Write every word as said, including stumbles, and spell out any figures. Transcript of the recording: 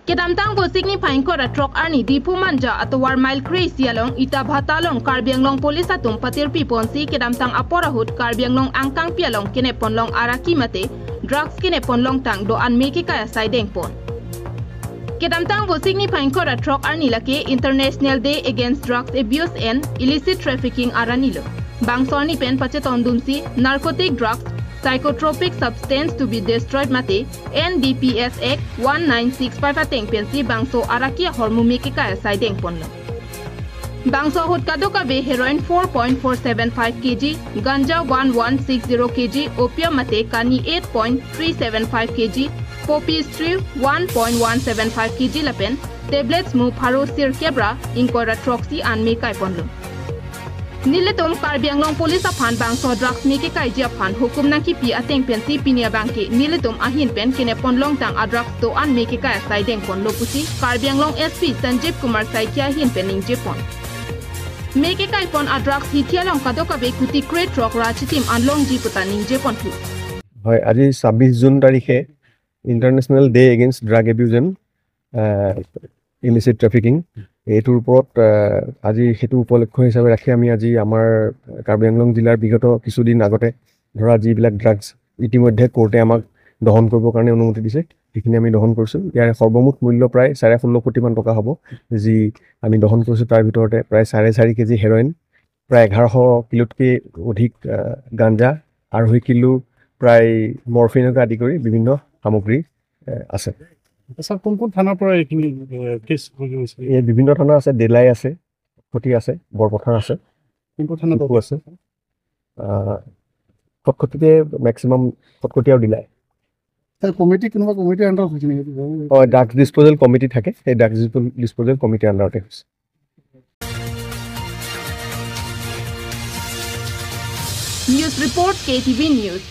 Kedamtang Vosik niphai ingkoi ra throk arni Diphu Manja atovar mile kre-isi along Itabhata along Karbi Anglong Police atum patirpi ponsi kedamtang apor ahut Karbi Anglong angkangpi along kenep ponlong araki mate drugs kenep ponlongtang do-an me kekai asai dengpon. Kedamtang Vosik niphai ingkoi ra throk arni lake International Day Against Drugs Abuse and Illicit Trafficking arni lo. Bangso arni pen pachetongdunsi Narcotic Drugs, Psychotropic Substance to be Destroyed mate N D P S Act one nine six five ateng pensi bangso araki ahormu me kekai asai dengponlo. Bangso ahut kadokave heroin four point four seven five K G, ganja one one six zero K G, opium mate kani eight point three seven five K G, poppy tree one point one seven five K G lapen tablets mu pharo sirkep ra ingkoi ra throksi an me kaiponlo. Nelitum Karbi Anglong Police aphan bangso drugs me kekaiji aphan hukum nangkipi ateng pensi pini abangke nelitum ahin pen kenep ponlongtang a drugs do-an me kekai asai dengponlo pusi Karbi Anglong S P Sanjeev Kumar Saikia ahin pen ningjepon. Me kekaipon a drugs hithi along kadokave kuti kre throk ra chitim an longji puta ningjeponthu. হয়, আজি ছাব্বিছ জুন তাৰিখে international day against drug abuse and ইলিচিট ট্ৰেফিকিং, এইটোৰ ওপৰত আহ, আজি সেইটো উপলক্ষ হিচাপে ৰাখি আমি আজি আমাৰ কাৰ্বি আংলং জিলাৰ বিগত কিছুদিন আগতে ধৰা যিবিলাক ড্ৰাগছ ইতিমধ্যে কোৰ্টে আমাক দহন কৰিবৰ কাৰণে অনুমতি দিছে, সেইখিনি আমি দহন কৰিছোঁ। ইয়াৰ সৰ্বমুঠ মূল্য প্ৰায় চাৰে ষোল্ল কোটিমান টকা হ'ব, যি আমি দহন কৰিছোঁ। তাৰ ভিতৰতে প্ৰায় চাৰে চাৰি কেজি হেৰইন, প্ৰায় এঘাৰশ কিলোতকৈ অধিক আহ, গাঞ্জা, আঢ়ৈ কিলো প্ৰায় মৰফিনকে আদি কৰি বিভিন্ন সামগ্ৰী আহ, আছে। ছাৰ, কোন কোন থানাৰ পৰা এইখিনি কেছ ৰুজু হৈছে? এই বিভিন্ন থানা আছে, ডেলাই আছে, খটখটি আছে, বৰপথাৰ আছে, কোনটো থানাত ডিফু আছে। আহ, খটখটিতে মেক্সিমাম খটখটি আৰু ডেলাই। ছাৰ, কমিটি, কোনোবা কমিটিৰ আণ্ডাৰত হৈছে নেকি? হয়, ড্ৰাগছ ডিছপ'জেল কমিটি থাকে, সেই ড্ৰাগছ ডিছপ'জেল কমিটিৰ আণ্ডাৰতে হৈছে। News report, K T V News.